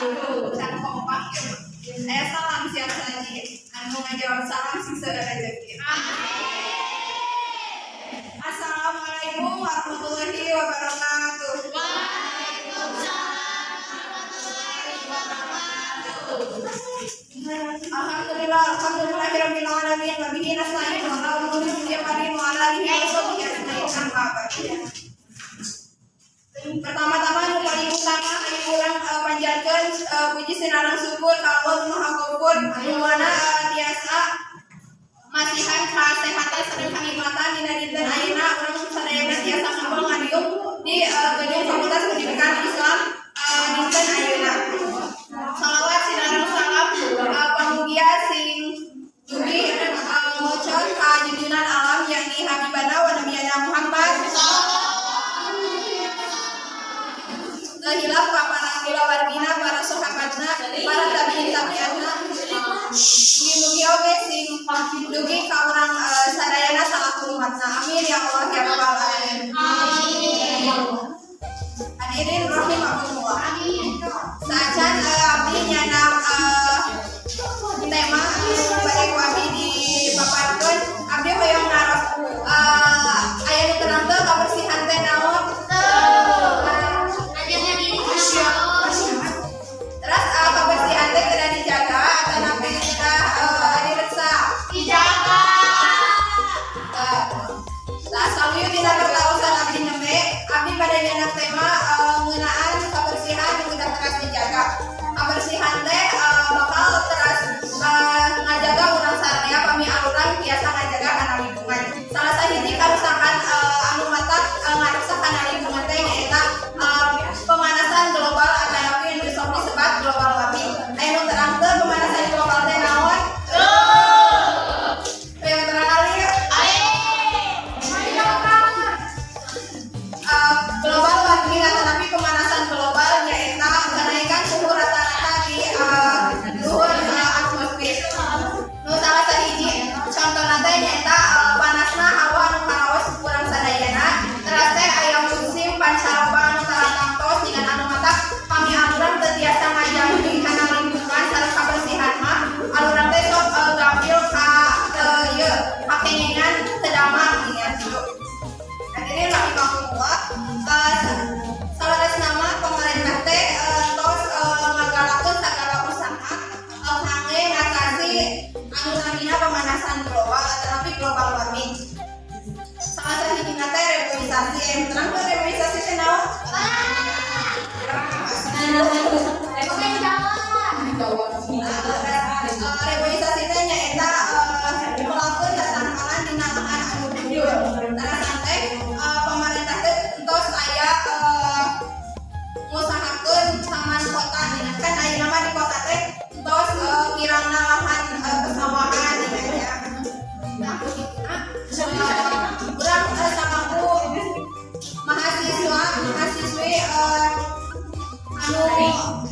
Aduh, can kompak ya. Aya salam siap saji. Anu ngajawab salam sing seueur rezeki. Assalamualaikum warahmatullahi wabarakatuh. Waalaikumsalam warahmatullahi wabarakatuh. Alhamdulillah, alhamdulillahirabbil alamin, wa bihi nasta'in ala umuri dunya wa wa ala alihi wa sahbihi ajmain, amma ba'd. Pertama-tama, nu paling utama anu urang panjatkeun puji sinareng syukur ka Allah Maha Ghafur, anu mana tiasa masihan kasehatan sareng kanikmatan dina dinten ayeuna urang sadayana tiasa ngumpul ngariung di gedung Fakultas Pendidikan Islam dinten ayeuna. Salawat sinareng salam pamugia sing dugi ngocor ka junjungan alam, yakni Habibana wa Nabiyana Muhammad. Teu hilap ka para kulawargina, para sahabatna, para tabiin tabiatna. Mugi-mugi oge sing dugi ka urang sadayana salaku umatna. Amin ya Allah ya Rabbal alamin. Hadirin rahimakumullah. Saacan abdi nyandak tema anu bade ku abdi dipaparkeun, abdi hoyong naros, aya nu terang teu kabersihan teh naon? Ngajaga diri terus. Terus kabersihan teh kedah dijaga atanapi kedah direksa? Dijaga. Nah, saluyu tina pertarosan abdi nembe, abdi bade nyandak tema ngeunaan kabersihan nu kedah teras dijaga. Kabersihan teh bakal teras ngajaga urang sadaya pami arurang tiasa ngajaga kana lingkungan. Salah sahiji karusakan anu matak ngarusak kana lingkungan teh nyaeta pemanasan global atanapi nu sok disebat global warming. Aya nu terang teu pemanasan global teh naon? Ayo terang kali ya. Ayo. Global warming atanapi pemanasan global nyaeta kenaikan suhu rata-rata di luhur atmosfer. Nu salah sahiji contohna teh nyaeta panasna hawa anu karaos kurang sadayana. Teras teh aya musim pancaroba anu tara tangtos dengan anu matak pami arurang teu tiasa ngajagi kana lingkungan sareng kabersihan mah arurang teh sok gampil ka ieu kakengingan teu damang ya gitu. Hadirin rahimakumullah, saleresna mah pemerintah teh tos ngagalakeun sagala usaha kangge ngatasi anu namina pemanasan global atanapi global warming. Salah sahijina teh reboisasi. Terang teu reboisasi teh naon? Oke, jawab. Reboisasi teh nyaeta melakukan tatangkalan dina lahan anu gundul. Tarasan teh pemerintah teh tos aya ngusahakeun taman kota dina kan ayeuna mah di kota teh tos kirangna lahan pesawahan dina ya. Nah, begituna urang salaku mahasiswa mahasiswi anu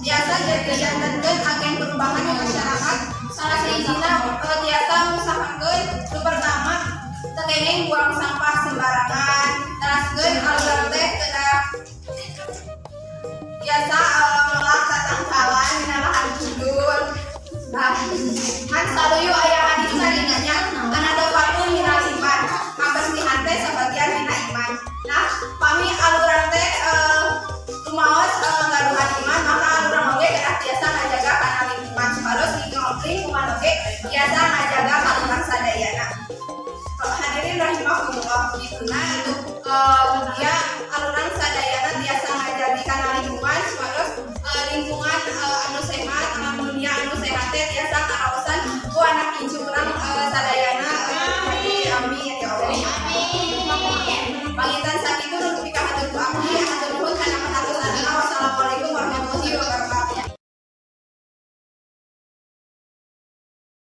biasa jadi jantenkeun agen perubahan di masyarakat, salah sahijina tiasa ngusahakeun nu pertama teu kenging buang sampah sembarangan, teraskeun alurang teh kedah biasa melak tatangkalan dina lahan gundul. Nah, kan saluyu aya hadisna dina nya, an-nadhafatu minal iman, kabersihan teh sabagian dina iman. Nah, pami alurang teh lumaos gaduhan iman, maka alurang oge kedah tiasa ngajaga kana lingkungan supados lingkungan oge tiasa ngajaga ka urang sadayana. Hadirin rahimakumullah, begituna untuk dia